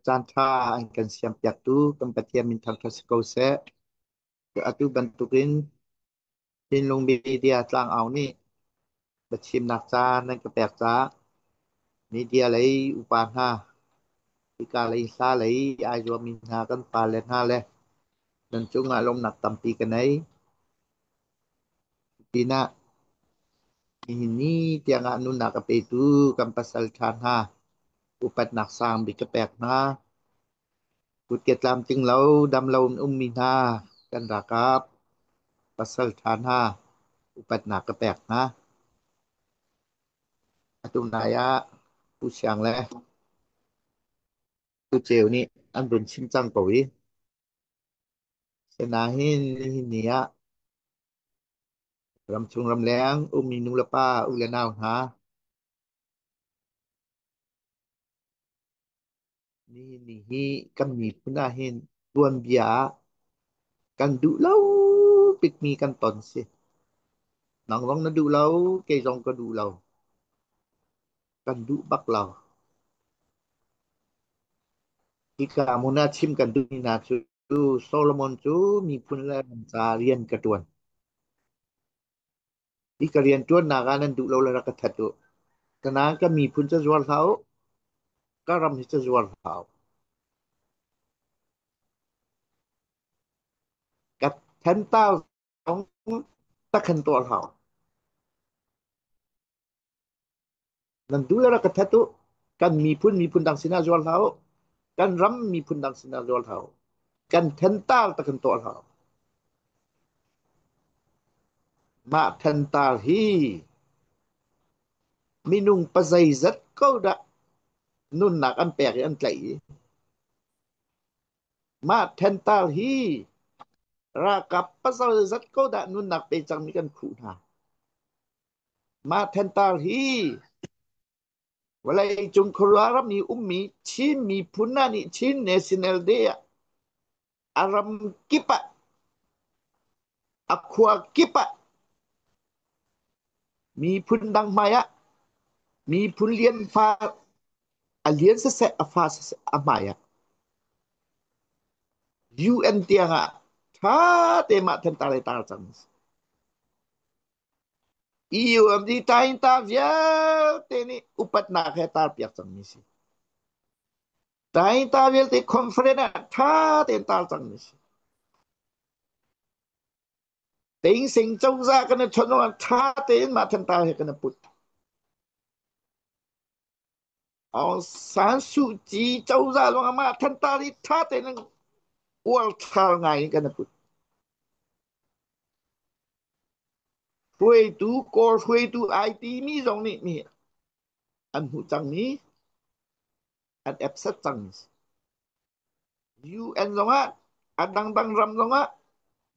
Caanṭha an kan siampiaktu kan Pathian min thangṭhat si ko seh. Atu bantukin Chinlung Media tlangau nih biachimnak caan nan ka pek caah media lei upa hna, hika lei hla lei ai zuammi hna kan pale hna le nan cungah lawmhnak tampi ka nei. Pinah nihin ni tiangah nunnak a petu kan pasal ṭha hna upatnak sang bik ka pek hna. Kutke tlamtling lo, dam lo in ummi hna kan ralkap pasal ṭha hna upatnak ka pek hna. Atu nai ah Pu Siang le Pu Ceu nih an vun chim cang ko i sinain nihin ni ah ramchung ramleng ummi nulepa u le nau hna nihin ni hi kan miphun ah hin tuanbia ah kan duh lo bikmi kan ton si. Nang zong na duh lo, kei zong ka duh lo. Kan duh bak lo. Hika hmun ah chim kan duhmi hna cu Solomon cu miphun le ram ca rian ka ṭuan. Hi ka rian ṭuannak ah nan duh lo le rak ka that u. Tanain ka miphun ca zuar hlah u. Ka ram hi ca zuar hlah u. Ka thentar zong takhan tuah hlah u. Nan duh le rak ka that u. Kan miphun miphun dang sinah zuar hlah u. Kan ram miphun dang sinah zuar hlah u. Kan thentar takhan tuah hlah u. Mah thentar hi minung pazeizat ko dah nunnak an pek i an tlaih i mah thentar hi ralkap pazeizat ko dah nunnak pe cangmi kan khuh hna. Mah thentar hi vawleicung khuaruah ram i ummi Chin miphun hna nih Chin National Day ah a ram kip ah a khua kip ah miphun dang hmai ah miphun lian fa a lian siseh a fa siseh a hmai ah UN tiang ah ṭha te mah thentar le tar cang. EUMD taingta vialte nih upatnak he tarpiak cangmi si. Taingta vialte conference ah ṭha tein tar cangmi si. Tengseng cozah kan i chawnh ah ṭha tein mah thantar he kan i put. Aung San Suu Kyi cozah zong ah mah thantar hi ṭha tein uar thar ngai in kan i put. Hruaitu Kawl hruaitu ai timi zong nih mi an hmuh cangmi an accept cangmi si. UN zongah a dangdang ram zongah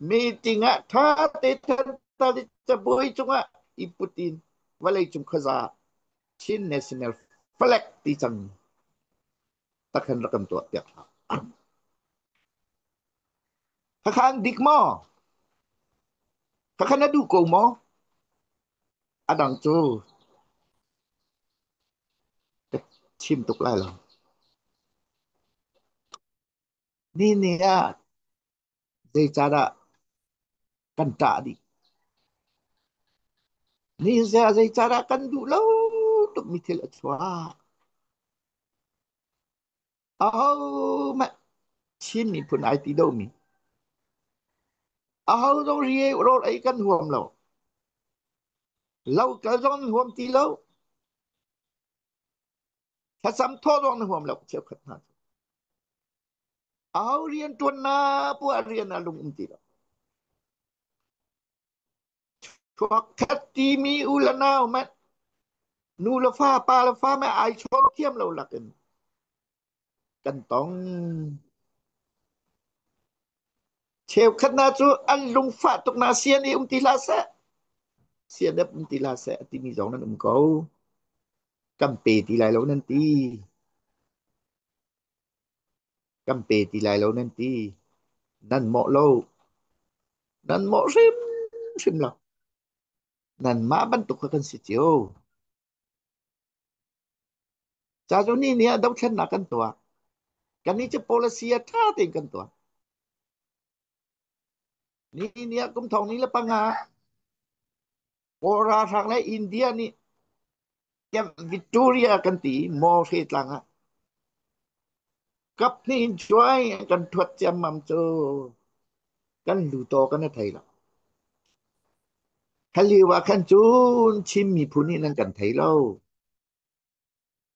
meeting ah ṭha te thantar cabuai cungah i put in vawleicung khuaza Chin National Flag ti cang takhan rak kan tuah piak hlah. Khakhan dik maw? Khakhan na duh ko maw? A dang cu ka chim tuk lai lo. Ni ni ah zeicahdah kan ṭah dih? Ni zeicahdah kan duh lo tukmi thil a chuak? Ahohmanh Chin miphun ai ti domi aho zong ri rawl ei kan huam lo. Lo kal zong an huam ti lo. Thlacam thawh zong na huam lo cheukhat hna cu. Aho rian ṭuan na puah rian ah lung um ti lo. Chuakkhat timi u le nau manh nu le fa pa le fa mah ai chawn thiam lo lakin kan tong. Cheukhat hna cu an lungfah tuk na sian i um ti hlah seh. Sianep um ti hlah seh a timi zong nan um ko. Kan pe ti lai lo nan ti. Kan pe ti lai lo nan ti. Nan mawh lo. Nan mawh hrimhrim lo. Nanmah bantuk kha kan si cio. Ca cu ni nih ah dothlennak kan tuah. Kannih cu policy a ṭha tein kan tuah. Nihin ni ah kum thong ni le panga Kawl ralhrang le India nih Camp Victoria kan ti maw hre tlang ah kap hnih in cuai an kan thuat ciammam cu kan lu taw kan i thei lo. Kha lio ah khan cun Chin miphun nih nan kan thei lo.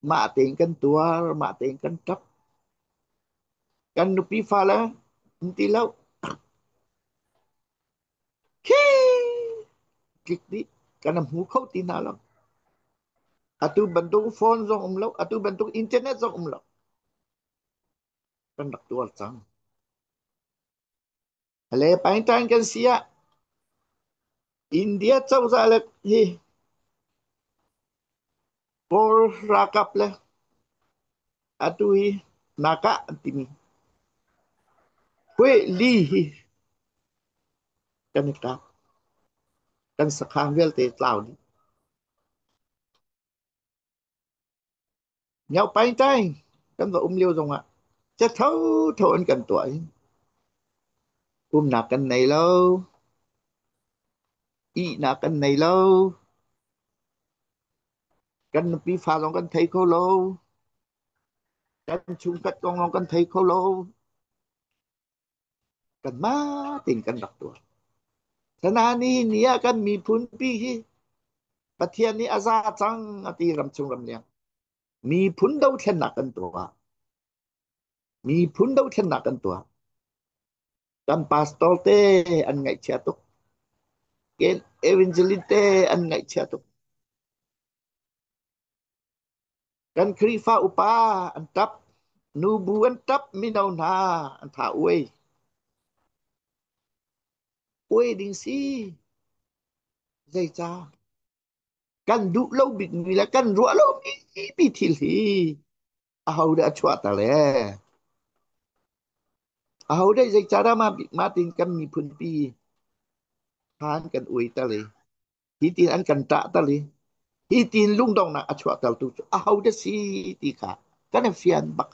Mah tein kan tuar, mah tein kan ṭap. Kan nupi fale an ti lo. Khi tlik dih kan hmu kho ti hna lo. Atu bantuk phone zong um lo, atu bantuk internet zong um lo. Kan rak tuar cang. Le paingtain kan si ah India cozah le hi Kawl ralkap le atu hi nakah an timi Hui Li hi kan i kap. Kan sakhan vialte tlau dih. Mioh paingtaing kan va um lio zongah ca thotho an kan tuah i umnak kan nei lo, ihnak kan nei lo, kan nupi fa zong kan thei kho lo, kan chungkhat kong zong kan thei kho lo. Kanmah tein kan rak tuah. Sana ni ah kan miphun pi hi Pathian nih a za cang a ti ramchung ramleng. Miphun dothlennak kan tuah. Miphun dothlennak kan tuah. Kan pastor te an ngaihchia tuk. Ken evangelist te an ngaihchia tuk. Kan Khrihfa upa an ṭap, nubu an ṭap, mino hna an tha uai. Uai ding si. Zeicah? Kan duh lo bikmi le kan ruah lo mi thil hi aho dah a chuahter le? Aho dah zeicah dah mah tin kan miphun pi khan kan uaiter i hi tin an kan ṭahter i hi tin lungdonghnak a chuahtertu cu aho dah si ti kha kan i fian bak.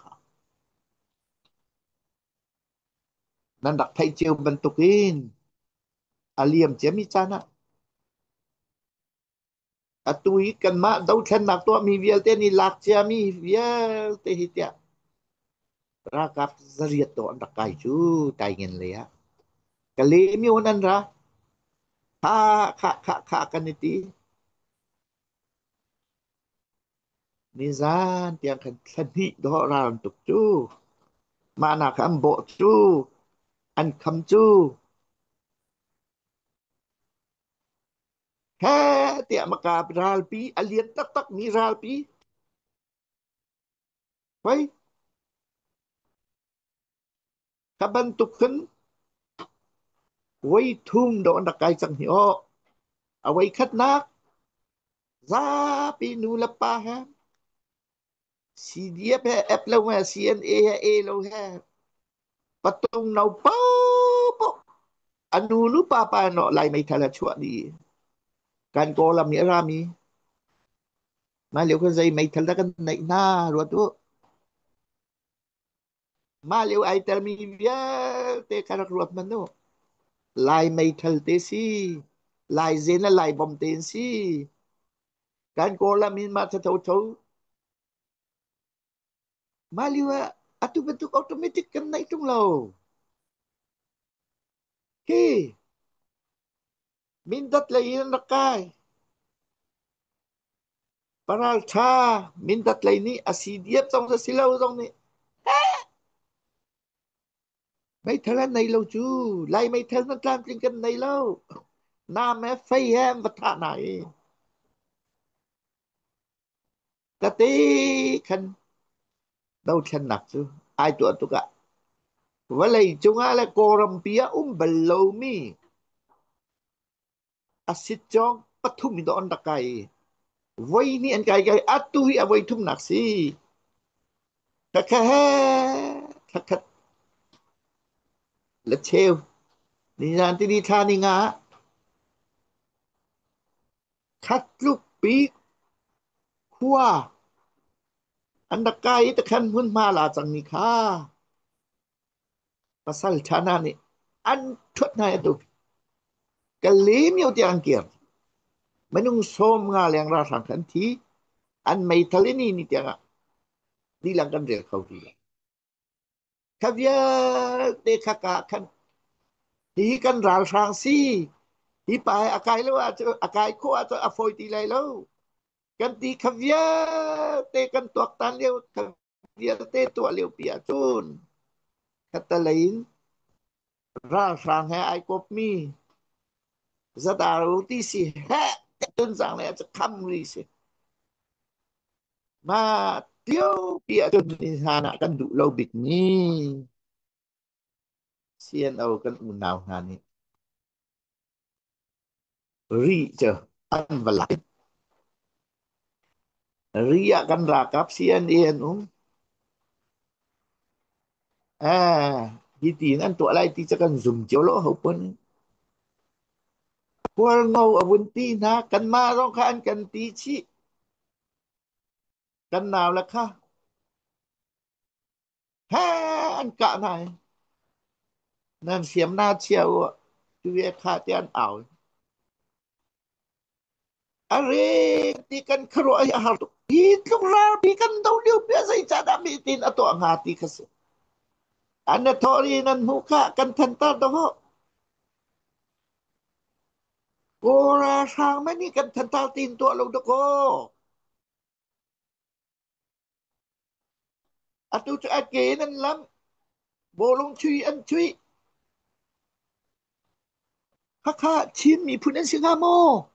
Nan rak theih cio bantukin a liam ciami caan ah atu hi kanmah dothlennak tuahmi vialte nih lak ciami vialte hi tiah ralkap 800 dawh an rak kai cu Taingen lei ah. Kale myo nan ra. Kha kha kha kha kan i ti. Nizan tiang khan thla hnih dawh ral an tuk cu. Mah nak an bawh cu. An kham cu. He tiah maka ralpi a lian taktak mi ralpi. Hoi Kha bantuk khin voi thum dawh an rak kai cang hi aw. A voi khatnak zapi nu le pa he CDF he F lo he CNA he A lo he patung no popoh a nu nu pa pa no lai meithal a chuah dih. Kan Kawlam nih a rami mah lio khan zei meithal dah kan neih hna ruat u. Mah lio ai telmi vialte kha rak ruat hmanh u. Lai meithal te si, Lai zen le Lai bom te in si. Kan Kawlam in mah thatho Mah lio ah atu bantuk automatic kan neih ṭung lo. Hi Mindat lei in an rak kai. Paralṭha Mindat lei nih a si diam zong si lo zong nih meithal an nei lo cu. Lai meithal nan tlamtling kan nei lo. Nam he fei he an va thah hna i kate khan dothlennak cu ai tuah tuk ah vawlei cungah le Kawlrampi ah um bal lomi a sitcawng pathum in an rak kai i voi hnih an kai kai atu hi a voi thumnak si. Khakha he khakhat le cheu nizan tini thla ni nga khat tluk pi khua. An rak kai i takhan hmunhma la cangmi kha pasal ṭha hna nih an ṭhuat hna i atu Kalaymyo tiang an kir. Minung 50 leng ralhrang kha an thi. An meithal in ni tiangah dilang kan rel kho ti lo. Kha vialte kha ka khan hihi kan ralhrang si. Hi pa hi a kai lo ahcun a kai khawh ahcun a fawi ti lai lo. Kan ti kha vialte kan tuaktan lio kha vialte tuah lio pi ahcun khattelei in ralhrang he ai kawpmi zadaru ti si heh tunzang le cu kham ri si. Mah lio pi ahcun ni hlan ah kan duh lo bik mi CNO kan unau hna nih ri cu an va lak. Ri ah kan ralkap CNA an um. Eh, hi tiin an tuah lai ti cu kan zum cio lo ho pun. Hualngo a vun ti hna, kanmah zong kha an kan ti chih. Kan nau le kha he an kah hna i nan siam na chia u tu ye kha te an au. Are ti kan khuaruah hi a har tuk. Hi tluk ralpi kan do lio pi zei ca dah mi tin a tuah hnga ti kha si. An na thawh i nan hmuh kha kan thantar do ho. Kawl ralhrang man nih kan thantar tin tuah lo dakaw. Atu cu a ke in an lam. Bawlung chui an chuih. Hakha Chin miphun an si hnga maw?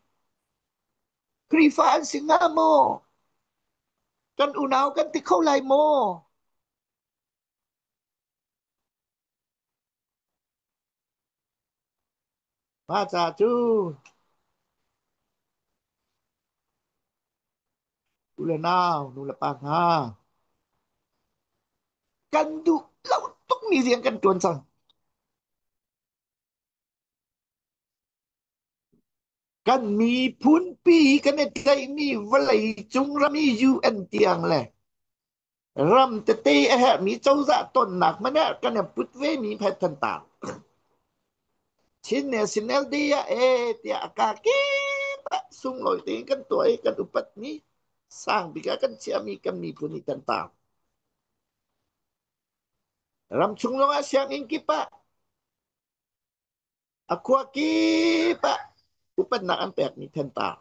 Khrihfa an si hnga maw? Kan unau kan ti kho lai maw? Mah ca cu u le nau, nu le pa hna, kan duh lo tukmi rian kan ṭuan cang. Kan miphunpi kan i tlaihmi vawlei cung ram i UN tiang le ram tete a herhmi cozah tonnak hmanh ah kan i put vemi phet Thantlang. Chin National Day ah ee tiah a ka kip ah sunglawi tein kan tuah i kan upatmi sang bik ah kan chiahmi kan miphun hi Thantlang. Ramchung zong ah sianginn kip ah a khua kip ah upatnak an pekmi Thantlang.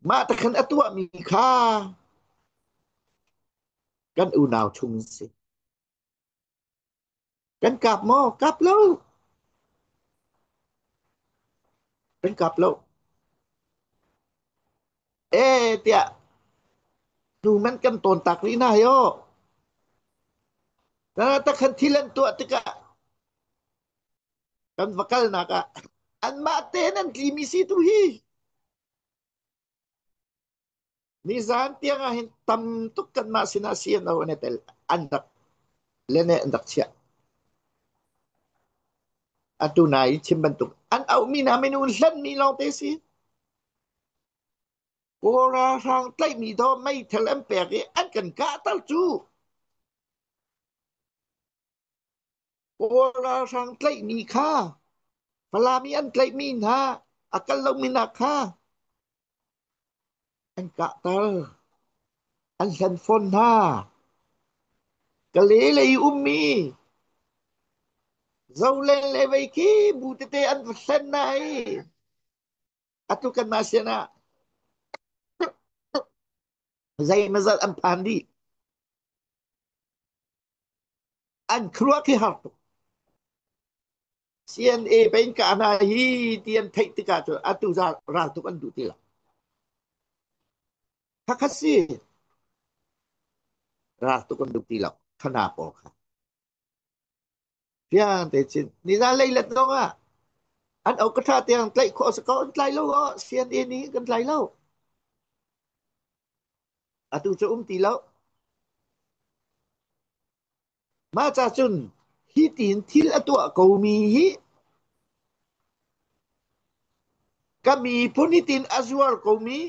Mah te khan a tuahmi kha kan unau chung an si. Kan kap maw? Kap lo. Kan kap lo. E tiah hnu man kan tawn tak rih hna hi aw. Ta khan thil an tuah tikah kan va kalnak ah anmah tein an tlimi si tu hi. Nizan tiang ah hin tam tuk kanmah sinah CNO an i tel an rak lene an rak chiah. Atu nai chim bantuk an auhmi hna minung hlenmi lawngte si. Kawl ralhrang tlaihmi daw meithal an pek i an kan kahter cu. Kawl ralhrang tlaihmi kha Falam i an tlaihmi hna a kal lomi hna kha an kahter, an hlen fawn hna. Kale lei ummi Zolen le vei khi bu tete an va hlen hna i atu kanmah sin ah zeimazat an phan dih. An khuaruah khi har tuk. CNA pei ka hna hi ti an theih tikah cun atu ral tuk an duh ti lo. Khakha si ral tuk an duh ti lo. Khana pawl kha. Fiang te chin nizan leilet zong ah an au ka tha tiang tlaih khawh sa ko an tlai lo o CNA nih kan tlai lo. Atu cu um ti lo. Mah ca cun hi tiin thil a tuah komi hi ka miphun hi tiin a zuar komi.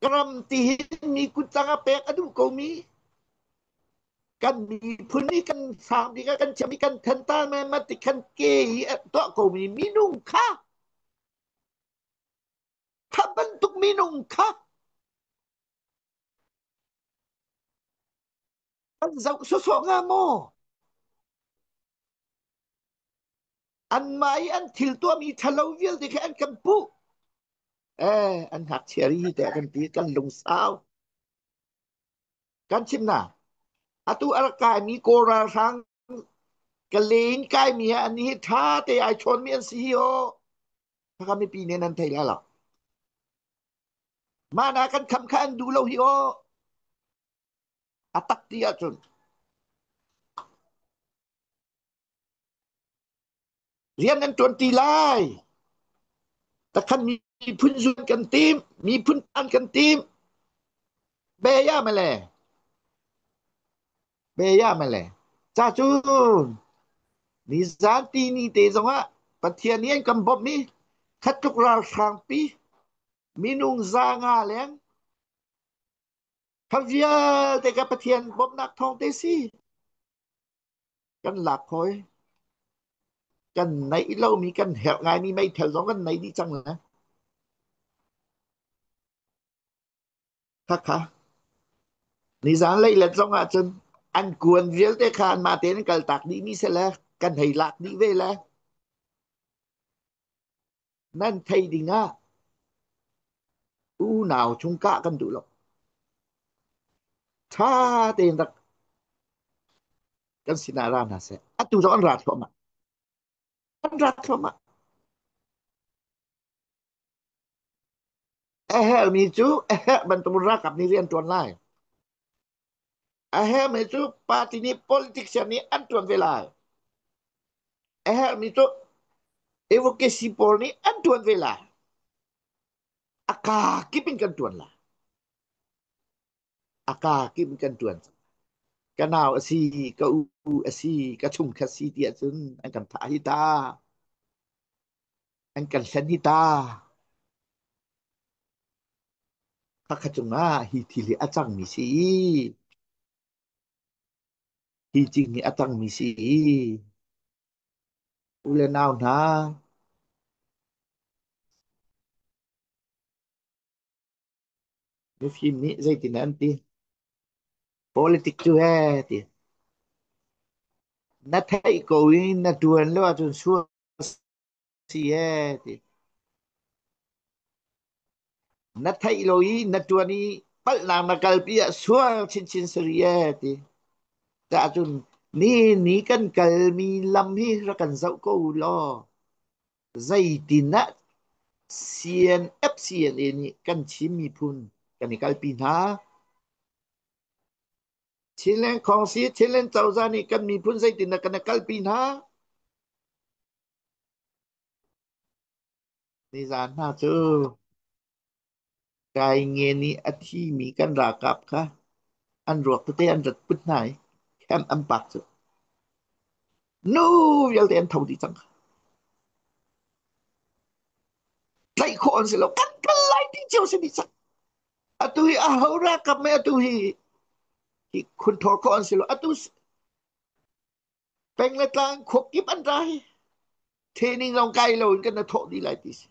Ka ram tihin mi kuttang ah pek a duh komi kan miphun nih kan sang bik ah kan chiah mi kan thantar ma ti khan ke i a tuah komi minung kha kha bantuk minung kha an zoh sawsawh hnga maw? Anmah i an thil tuahmi ṭhalo vialte khi an kan puh. Eh, an ngakchia ri te kan ti, kan lungsau. Kan chim na. Atu a rak kaimi Kawl ralhrang ka len kaimi he an hi ṭha te ai chawnmi an si hi aw. Khakha mipi nih nan thei lai lo. Mah na kan kham kha an duh lo hi aw. A tak ti ahcun rian an ṭuan ti lai. Takhan miphun zun kan tim, miphun an kan tim. Be ya male. Be ya male. Ca cun nizan ti ni te zongah Pathian nih an kan bawmh i khatluk ralhrang pi minung 500 leng kha vialte ka Pathian bawmhnak thawng te si. Kan lak hawi. Kan neih lomi kan herh ngaimi meithal zong kan nei dih cang le. Khakha. Nizan leilet zong ahcun an kuan vialte kha anmah tein an kaltak dihmi si le kan hei lak dih ve le. Nan thei ding ah unau chung kah kan duh lo. Ṭha tein rak kan sinah ra hna seh. Atu zong an ra thluahmah. An ra thluahmah. A herhmi cu a herh bantuk ralkap nih rian ṭuan lai. A herhmi cu party nih politician nih an ṭuan ve lai. A herhmi cu advocacy pawl nih an ṭuan ve lai. A kaa kip in kan ṭuan lai. A kaa kip in kan ṭuan. Ka nau a si, ka u a si, ka chungkhat si ti ahcun an kan thah hi ta. An kan hlen hi ta. Khakha cungah hi thil hi a cangmi si i hi cing hi a cangmi si i u le nau hna mifim nih zeitin an ti politic cu he ti na theih ko i na ṭuan lo ahcun sual si ee ti. Na theih lo i na ṭuan i palhnak na kalpi ah sual chinchin sari ee ti. Cahcun ni ni kan kalmi lam hi rak kan zoh ko u law zeitin ah CNFCNA nih kan Chin miphun kan i kalpi hna. Chinland Khawngsi, Chinland cozah nih kan miphun zeitin dah kan i kalpi hna. Nizaan hna cu kai ngen i a thimi kan ralkap kha an ruak tete an rat put hna i camp an pak cu nu vialte an tho dih cang. Tlaih khawh an si lo. Kan kal lai ti cio si dih cang. Atu hi aho ralkap mei atu hi hi khunthor khawh an si lo. Atu Peng le tlang khuakip an ra hi training zong kai lo in kan na thawh dih lai ti si.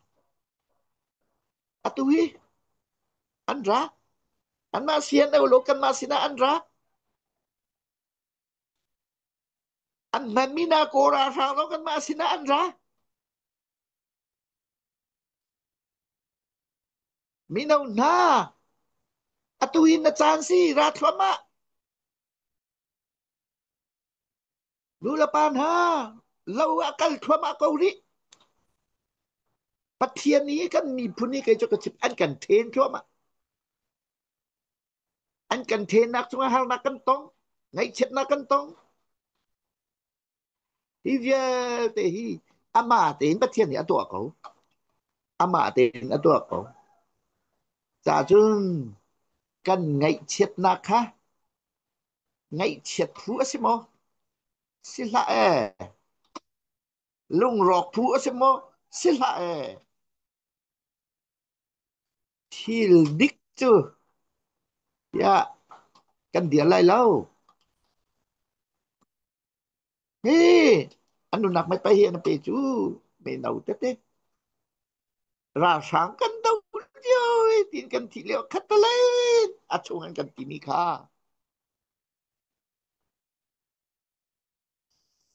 Atu hi an ra. Anmah sian lo kanmah sinah an ra. An hmanmi na kaw ralhrang zong kanmah sinah an ra. Mino hna, atu hi na caan si ra thluahmah. Nu le pa hna, lo ah kal thluahmah ko rih. Pathian nih kan miphun nih kei cu ka chim an kan then thluahmah. An kan thennak cungah harnak kan tong, ngaihchiatnak kan tong. Hi vialte hi amah tein Pathian nih a tuah ko. Amah tein a tuah ko. Cahcun kan ngaihchiatnak kha ngaihchiat phu a si maw? Si hlah ee. Lungrawk phu a si maw? Si hlah ee. Thil dik Cu tiah kan dir lai lo. Hi an nunak mei pai hi an pe cu me no tete. Ralhrang kan do lio tin kan thi lio khat le a chung an kan timi kha.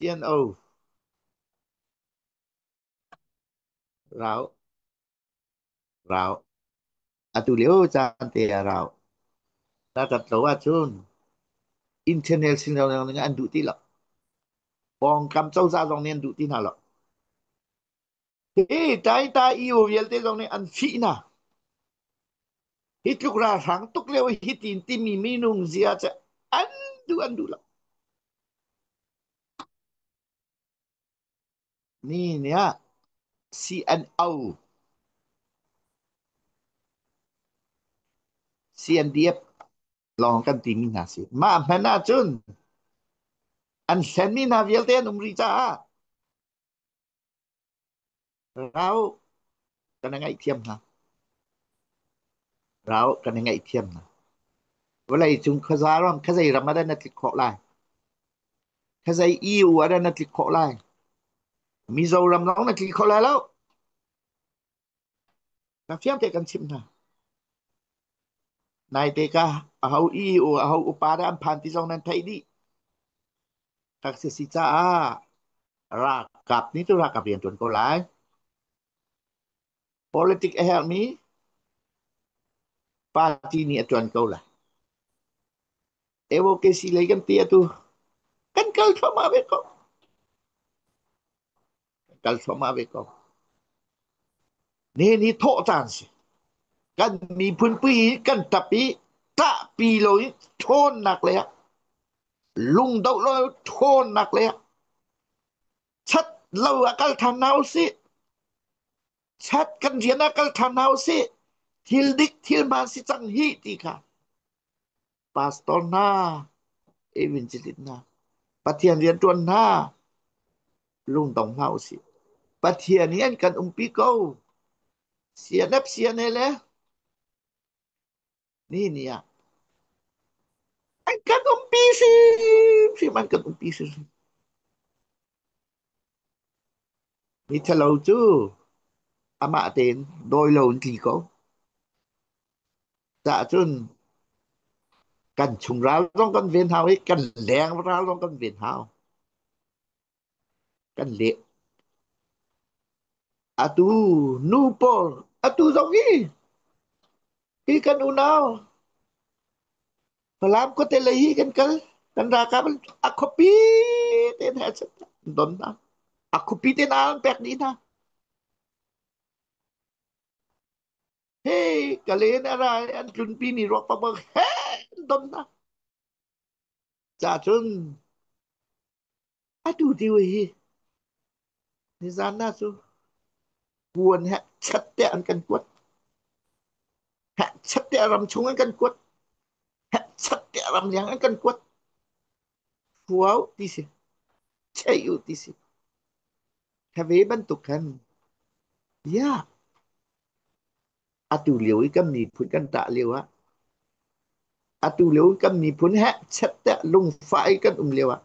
CNO rau rau atu lio caan te ah rau na tat lo ahcun international ning an duh ti lo. Pawngkam cozah zong nih an duh ti hna lo. Hi Taita EU vialte zong nih an fih hna. Hi tluk ralhrang tuk lio hi tin timi minung zia cu an duh lo. Ni nih ah CNO, CNDF lawng kan timi hna si. Mah hmanh ahcun an hlenmi hna vialte an um rih caah rau kan i ngaihthiam hna. Rau kan i ngaihthiam hna. Vawlei cung khuaza ram, khuazei ram ah dah na tlik khawh lai? Khuazei EU ah dah na tlik khawh lai? Mizoram zong na tli kho lai lo. Ka fiang te kan chimh hna. Naite ka aho EU aho upa dah an phan ti zong nan theih dih. Tak si si caah ralkap nih cu ralkap rian ṭuan ko lai. Politic a herhmi party nih a ṭuan ko lai. Advocacy lei kan ti atu kan kal thluahmah ve ko. Kan kal thluahmah ve ko. Nihin hi thawh caan si. Kan miphun pi kan tap i ṭahpi lo in ṭhawnnak lei ah lungdoh lo ṭhawnnak lei ah chat lo ah kal ṭhan hna usih. Chat kan rian ah kal ṭhan hna usih. Thil dik thil hmaan si cang hi ti kha pastor hna, evangelist hna, Pathian rianṭuan hna, lungdong hna usih. Pathian nih an kan umpi ko. CNF CNA le ni ni ah an kan umpi hrimhrim, an kan umpi hrimhrim. Mi ṭhalo cu amah tein dawi lo in tli ko. Cah cun kan chung ral zong kan ven hau i kan leng ral zong kan ven hau. Kan leh. Atu nu pawl atu zong hi hi kan unau Falam khuate lei hi kan kal kan ralkap a khuapi te hna don hna a khuapi te hna an pek dih hna. Hei ka len a ra an tlunpi mi ruak pakpak he an don hna. Ca cun atu tiu hi nizan na cu kuan he chat te an kan kuat. He chat te ram chung an kan kuat. He chat te ram liang an kan kuat. Fuau ti si. Chei u ti si. Kha ve bantuk khan ya atu lio i kan miphun kan tah lio ah atu lio i kan miphun he chet te lungfah i kan um lio ah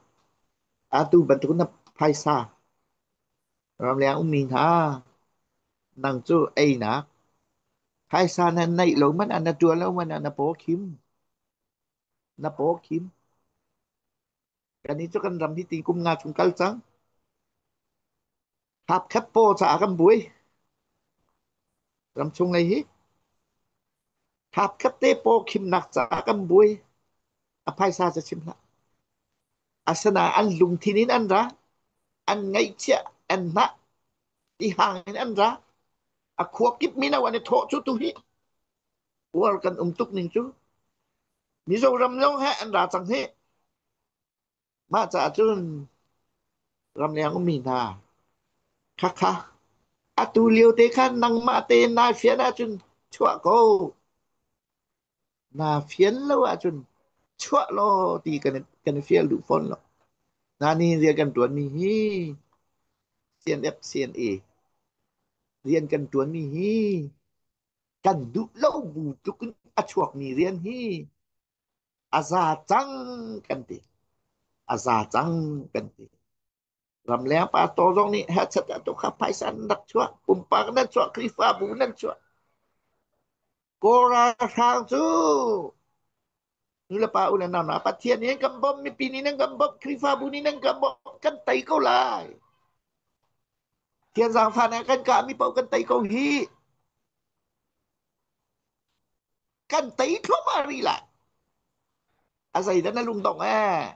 atu bantuk na phaisa ramleng ummi hna nang cu einak phaisa na neih lo man ah na tuan lo man ah na paw khim na paw khim. Kan cu kan ram hi ti kum nga chung kal cang. Hap khat paw caah kan buai. Ramchung lei hi hap khat te paw khimnak caah kan buai. A phaisa ca chim hlah. Asana an lungthin in an ra, an ngaihchiah, an hnah, ti hang in an ra. A khua kip mino an i thawh cu tu hi. Uar kan um tuk ning cu. Mizoram zong he an ra cang hi. Mah caah cun ramleng ummi hna khakha atu lio te khan nangmah tein naa fian ahcun chuah ko. Naa fian lo ahcun chuah law ti kan i fial duh fawn lo. Na nihin rian kan ṭuanmi hi CNF CNA rian kan ṭuanmi hi kan duh lo bu tluk in A chuakmi rian hi a za cang kan ti. A za cang kan ti. Ramleng pastor zong nih hechet ah tukha phaisa an rak chuah, pumpak nan chuah, Khrihfabu nan chuah. Kawl ralhrang cu nulepa u le nau hna Pathian nih an kan bawmh, mipi nih nan kan bawmh, Khrihfabu nih nan kan bawmh, kan tei ko lai. Thian zaangfah nih kan kahmi paoh kan tei ko hi. Kan tei thluahmah rih lai. A zeidah na lungdong ee?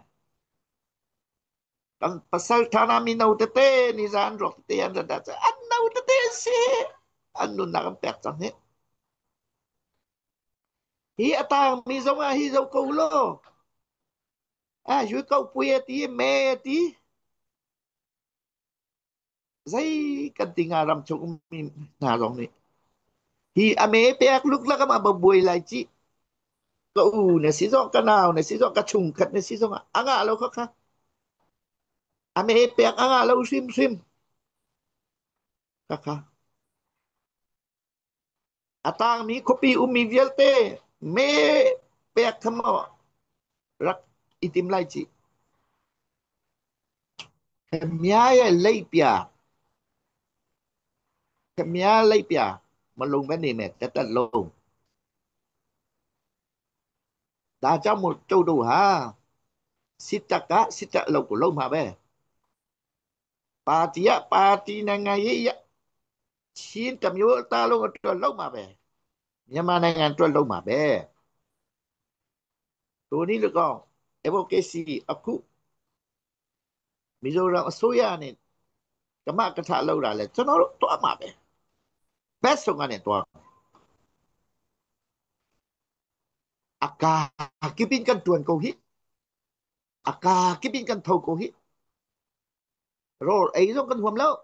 Kan pasal ṭha mino tete nizan ruak tete an rat ahcun an no tete an si. An nunnak an pek cang hi. Hi a tangmi zong ah hi zo ko law. A yu ko pui a ti, me a ti. Zei kan ti nga ram chung ummi hna zong nih. Hi a me pek luklak ama buai lai ci. Ka u na si zong, ka nau na si zong, ka chungkhat na si zong ah a ngah lo kha kha. A me pek a ngah lo hrimhrim. Kha kha. A tangmi khuapi ummi vialte me pek kha maw rak i tim lai ci. Kamiaya leipia. Kamiya leipia. Malung ba ni me tatat long. ဒါကြောင့်မို့ကျုပ်တို့ဟာစစ်တပ်ကစစ်တပ်အလုပ်ကိုလုပ်မှာပဲပါတီကပါတီနိုင်ငံရေးရချင်းတမျိုးအသားလုံးအတွက်လုပ်မှာပဲမြန်မာနိုင်ငံအတွက်လုပ်မှာပဲတို့နည်း၎င်း advocacy အခုမီဇိုရမ်အစိုးရနဲ့ကမကထလောက်တာလဲကျွန်တော်တို့တွားမှာပဲဘက်ဆုံးကနေတွား အကာကိပင်ကန်တွန်ကိုဟိအကာကိပင်ကန်ထောကိုဟိရောအိဇုံကန်ဟွမ်လောက်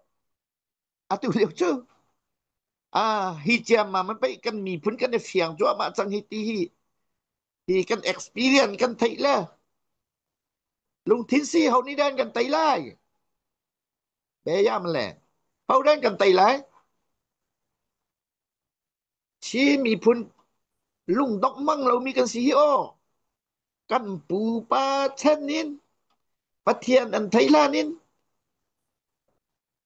အတူလျောချူအာဟိချာမမပိကန်မီဖုန်ကန်ဖျางจ้ามาจังฮิตีฮิฮีกัน experience กันไทยละลุงทินซี่เฮานี่แดนกันไตไล่เบย่ามแหละเฮาแดนกันไตไล่ ชีมีพุนลุงดอกมังเรามีกันสีโอกันปูปาเช่นนินปะเทียนอันไทยลานิน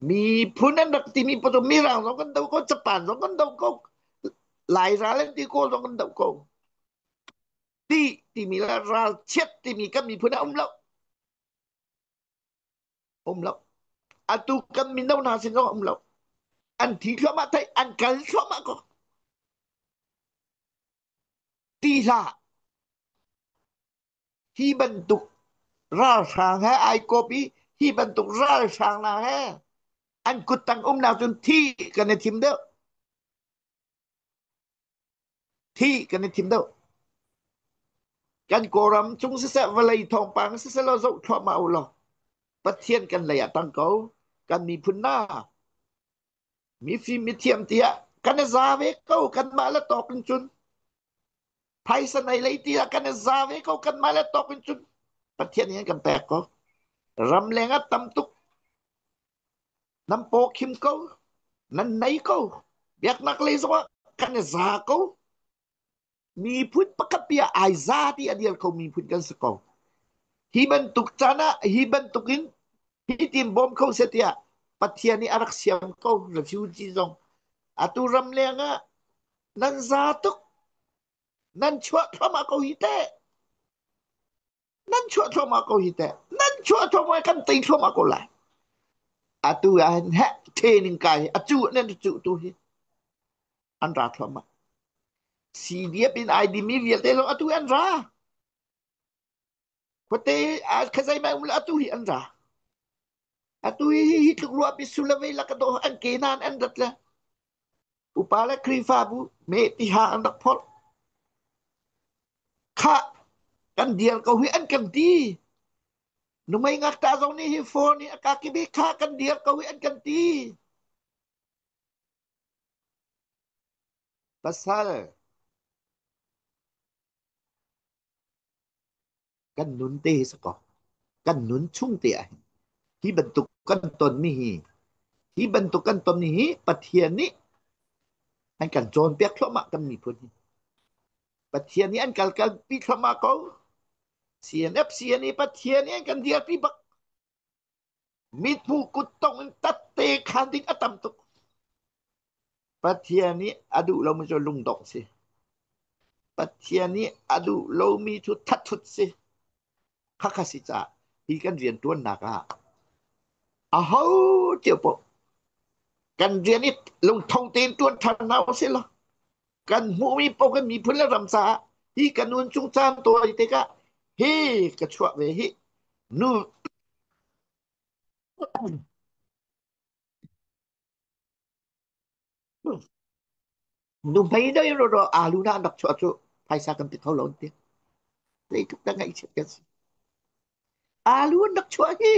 มีพุนนั้นรักที่มีปฐมมีรางสองกันเดาก็จะป่านสองกันเดาก็หลายราเล่นที่โกสองกันเดาก็ที่ที่มีละราเช็ดที่มีก็มีพุนอุ้มแล้วอุ้มแล้วอาตุกันมีน้องนาสินอุ้มแล้วอันที่ชอบมาไทยอันกันชอบมาก็ตีละฮีบรรทุกราชางฮะไอโกปีฮีบรรทุกราชางนาฮะอันกุตังอุ้มนาจนที่กันในทีมเด้อที่กันในทีมเด้อกันโกรำจุงเสวเลยทองปังเสเราจะทอมาอุลปะเทียนกันเลยตั้งเขากันมีพุนหน้ามีฟิมีเทียมเตียกันซาเวเขากันมาแล้วตอกกันจุนไพศในเลยเตียกันซาเวเขากันมาแล้วตอกกันจุนปะเทียนยังกันแปลกก็รำเลงตำตุกน้ำโปคิมเขานั่นไหนเขาเบียกนักเลยสักกันซาเขามีพุทธปกเปียไอซาที่อเดียเขามีพุทธกันสกอฮีบันตุกจานะฮีบันตุกินฮีติมบอมเขาเสียปะเทียนี่อารักเสียมเขาเรฟิวจีซงอาตุรำเลงะนันซาตุกนันชั่วทมาเขาฮิเตนันชั่วทมาเขาฮิเตนันชั่วทมากันตีทมาเขาละอาตุอันเฮเทนิงกายอาจูนั่นจูตัวฮีอันราทมาซีเดียเป็นไอดีมีเวียเตลงอาตุอันราคเตอาขจายมาอุลอาตุฮีอันราอาตุฮีฮิตุกรัวปิสุลเวลักโดอันเกนานอันดัดละอุปาละครีฟาบูเมติหาอันดักพอลข้ากันเดียวเขาฮีอันกันตีนุไม่งักตาตรงนี้ฮีโฟนี่อากากิบิข้ากันเดียวเขาฮีอันกันตีภาษากันนุนเตสกอกันนุนชุ่งเตียที่บรรทุกกันตนมีฮีที่บรรทุกกันตนนี้ปะเทียนนี้ให้กันโจรเปียกเพราะมากันมีพื้นที่ Pathian nih an kal kalpi thluahmah ko. CNF CNA Pathian nih an kan dirpi bak. Mithmuh kuttong in tatte khan ding a tam tuk. Pathian nih a duh lomi cu lungdongh si. Pathian nih a duh lomi cu thathut si. Khakha si caah hi kan rianṭuannak ah aho cio paoh kan rian i lungtho tein ṭuan ṭhan hna usih law kan hmuhmi paoh kan miphun le ram caah hi kan nun chung caan tawi tikah hi ka chuah ve hi nu nuhmei dei ro alu na an rak chuah cu phaisa kan ti kho lo an ti. Zeitluk dah ngaihchiat kan si. Alu an rak chuah hi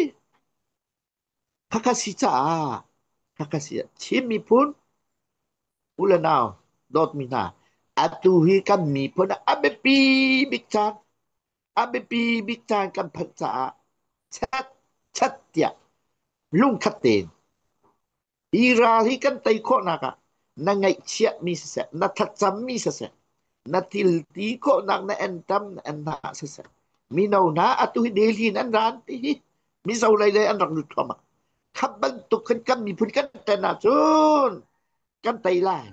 khakha si caah khakha si Chin miphun u le nau dawtmi hna atu hi kan miphun a biapi bik caan a biapi bik caan kan phanh caah chat chat tiah lungkhat tein Hi ral hi kan tei khawhnak ah na ngaihchiahmi siseh, na thlacammi siseh, na thil ti khawhnak na entam na en hna siseh, mino hna atu hi Delhi in an ran ti hi Mizo lei lei an rak lut thluahmah. Kha bantuk khan kan miphun kan ṭen ahcun kan tei lai.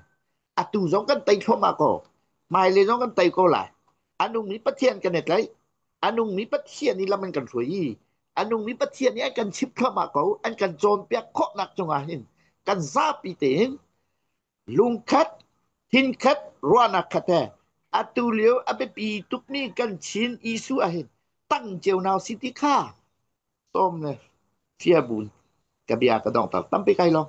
Atu zong kan tei thluahmah ko. Hmailei zong kan tei ko lai. A nungmi Pathian kan i tlaih. A nungmi Pathian i lam an kan hruai i a nungmi Pathian nih an kan chimh thluahmah ko, an kan cawnpiak khawhnak cungah hin kan zapi tein lungkhat, thinkhat, ruahnak khat he atu lio a biapi tukmi kan Chin issue ah hin tang cio nau si ti kha sawm le fia bun ka bia ka dongter tampi kai long.